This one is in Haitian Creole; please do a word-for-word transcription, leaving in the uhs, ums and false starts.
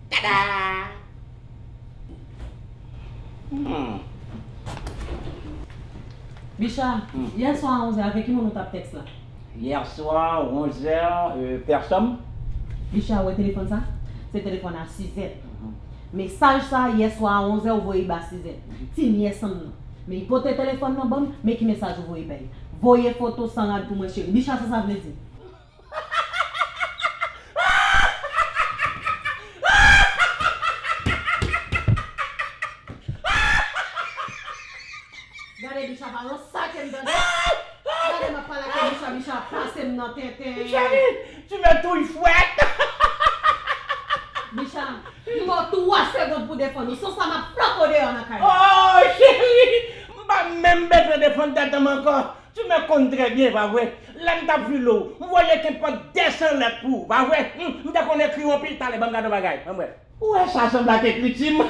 Tada! Hmm. Bicha, hmm, yè swa a onz è, avèk ki moun ou t ap tèks la? Yè swa, onz è, euh, pèsonn. Bicha, ou wè telefòn sa? Se telefòn a Sizèt. Mhm. Mesaj sa, yè swa a onz è, ou voye ba Sizèt. Mhm. Ti nyès an m nan. Men li pote telefòn nan ban m, men ki mesaj ou voye bay. Voye foto san rad pou mwen, cheri. Bicha, sa sa vle di? Gade Bicha pa nan sa ke m tande. Gade m ap pale ak Bicha, Bicha ap pase m nan tenten. Cheri, tu me touilles fwèt. Bicha, m ba w twa segonn pou defann ou. San sa m ap flanke w deyò nan kay la. Oh, cheri, m pa menm bezwen defann tèt an m ankò. Tu me konn trè byen, pa vre? Lè m t ap file w, m voye kenpòt de san lèt pou ou, pa vre? Hmm, m te konn ekri w anpil. Talè, ban m gade yon bagay, ban m wè. Ou wè sa sanble ak ekriti m?